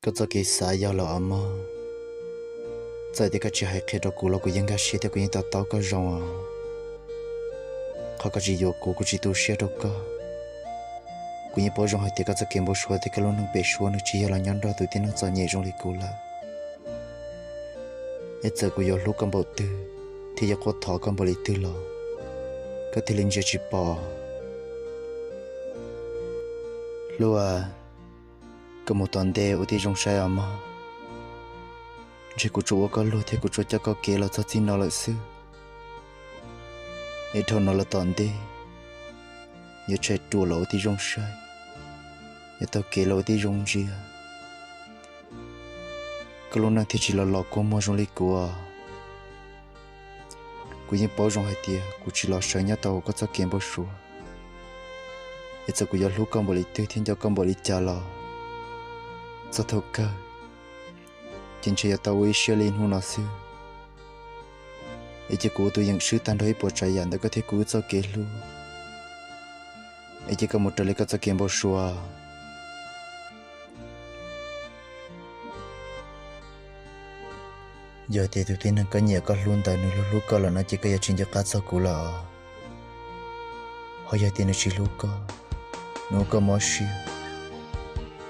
Koj txoj kev xav yog lawm os mog. Txawm tias koj tsis hais qhia rau kuv los kuv yeej nkag siab thiab kuv yeej to taub koj zoo os. Qhov koj tsis yuav kuv, kuv tsis tu siab rau koj. Kuv yeej paub zoo hais tias koj txoj kev npau suav thiab koj lub neej pem suab nws tsis yog los nyob nrog tus tib neeg txom nyem zoo li kuv lawm. Es txawm kuv yuav hlub koj npaum twg thiab yuav quaj thov koj npaum li twg los koj thiaj li ntsia tsis pom. Hlub, koj mus tom ntej ua tib zoo saib os mog. Ntshe kuv tsuas ua koj luag thiab kuv tsuas coj koj kev los txog txij no lawm xwb. Es dhau no los tom ntej, yuav tshais ruam los ua tib zoo saib, yuav taug kev los ua tib zoo ntsia, koj lub neej thiaj tsis los los kua muag zoo li kuv. Kuv yeej paub zoo hais tias kuv tsis los sawv nyob tau hauv koj txoj kev npau suav. Es txawm kuv yuav hlub koj npaum li twg thiab nco koj npaum li cas los, txog thaum kawg ces ntshe yuav tau ua ib siab li hnub no xwb. Es cia kuv ua tus yeem swb tag nrho ib puas tsav yam ntawm koj thiab kuv wb txoj kev hlub. Es cia koj mus raws li koj txoj kev npau suav. Yog tias tus tib neeg koj nyiam koj hlub ntawd nws hlub hlub koj lawm no ces koj yuav tsis nco qab txog kuv lawm os. Ho yog tias nws tsis hlub koj, nws ua koj mob siab,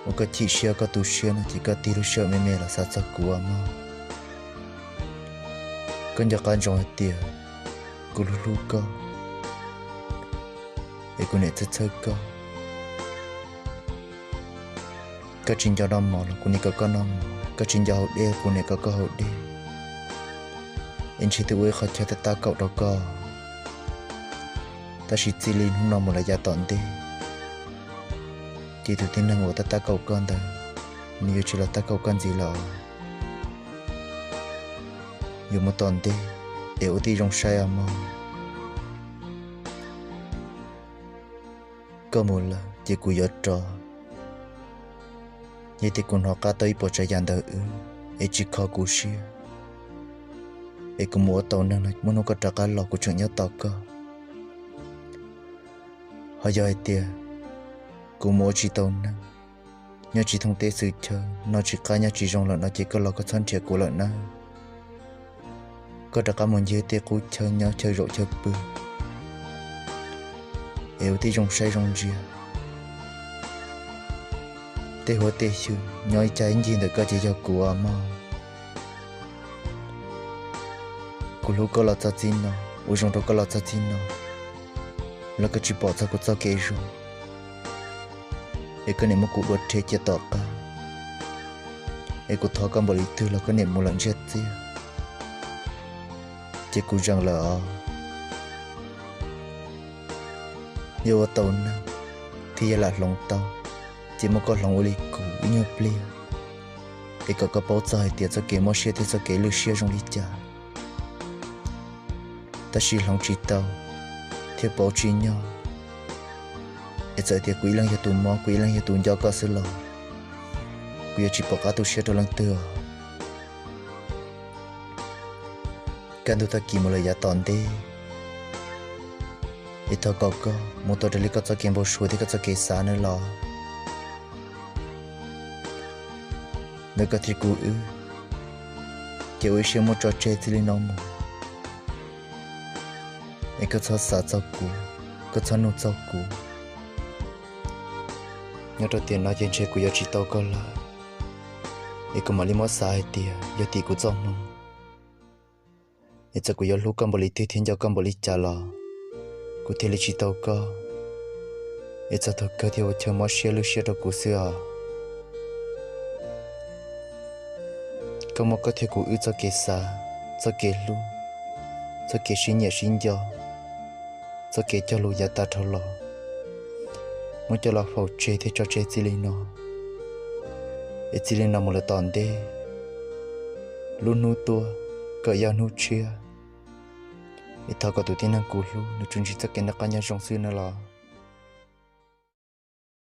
ua koj chim siab, ua koj tu siab no ces koj tig lub sij hawm me me los xav txog kuv os mog. Koj nco qab ntsoov hais tias kuv hlub hlub koj, es kuv niam txhawj txhawj koj. Koj tsis nco noj mov los kuv niam kom koj noj mov, koj tsis nco haus dej kuv niam kom koj haus dej. Es ntshe twb ua ib qhov chaw tab tab kaum rau koj, tab sis txij li hnub no mus lawm yav tom ntej, ces tus tib neeg uas tab tab kaum koj ntawd, nws yuav tsis los tab kaum koj ntxiv lawm. Yuav mus tom ntej, es ua tib zoo saib os mog. Koj mus lawm ces kuv yuav rov. Yog tias kuv hnov qab tau ib puas tsav yam ntawm wb, es tsis kho kuv siab, es kuv mus ua tau neeg no muaj hnub koj rov qab los kuv tseem nyob tos koj. Ho yog hais tias kuv mus ua tsis tau neeg, nyob tsis thoob teb xwm chaw, noj tsis qab nyob tsis zoo lawm no ces koj los koj txhob nrhiav kuv lawm nawb. Koj rov qab mus ncig tej qub chaw nyob chaw zaum chaw pw, es ua tib zoo saib zoo ntsia. Tej huab tej xyw nyob ib cag ib ncig ntawm koj ces yog kuv os mog. Kuv hlub koj los txog txij no, ua zoo rau koj los txog txij no, los koj tsis pom txog kuv txoj kev zoo, es koj niam muab kuv dua rhe cia tom qab, es kuv thov koj npaum li twg los koj niam mus lawm ntsiag txiag, ces kuv zeem lawm os. Yuav ua tau neeg thiab yuav lam hloov tau, ces muab koj hloov ua li kuv ib nyuag pliag, es kom koj paub txog hais tias txoj kev mob siab thiab txoj kev lwj siab zoo li cas. Tab sis hloov tsis tau thiab pauv tsis nyog, es txawm tias kuv ib leeg yog tus mob, kuv ib leeg yog tus nco koj xwb los kuv yuav tsis pom qab tu siab rau leej twg os. Kaj ntug tag kis mus lawm yav tom ntej, es thov kom koj mus tau raws li koj txoj kev npau suav thiab koj txoj kev xav nawb los. Ntawm koj thiab kuv wb, ces ua ib siab muab tso tseg txij li no mus, es koj txhob xav txog kuv, koj txhob nug txog kuv. Nyob rau tiam no ces ntshe kuv yuav tsis tau koj lawm, es kuv mam li muab xav hais tias yog tim kuv txoj hmoo. Es txawm kuv yuav hlub koj npaum li twg thiab nco koj npaum li cas los kuv thiaj li tsis tau koj. Es txog thaum kawg thiaj ua chaw mob siab lwj siab rau kuv xwb os. Koj muab koj thiab kuv wb txoj kev xav, txoj kev hlub, txoj kev sib nyiam sib nco, txoj kev cog lus yav tas dhau los, muab coj los faus tseg thiab tso tseg txij li no. Es txij li no mus lawm tom ntej, lub hnub tuaj kom yog hnub tshiab, es thov kom tus tib neeg kuv hlub nws tsuas ntsib txoj kev noj qab nyob zoo xwb nawb los.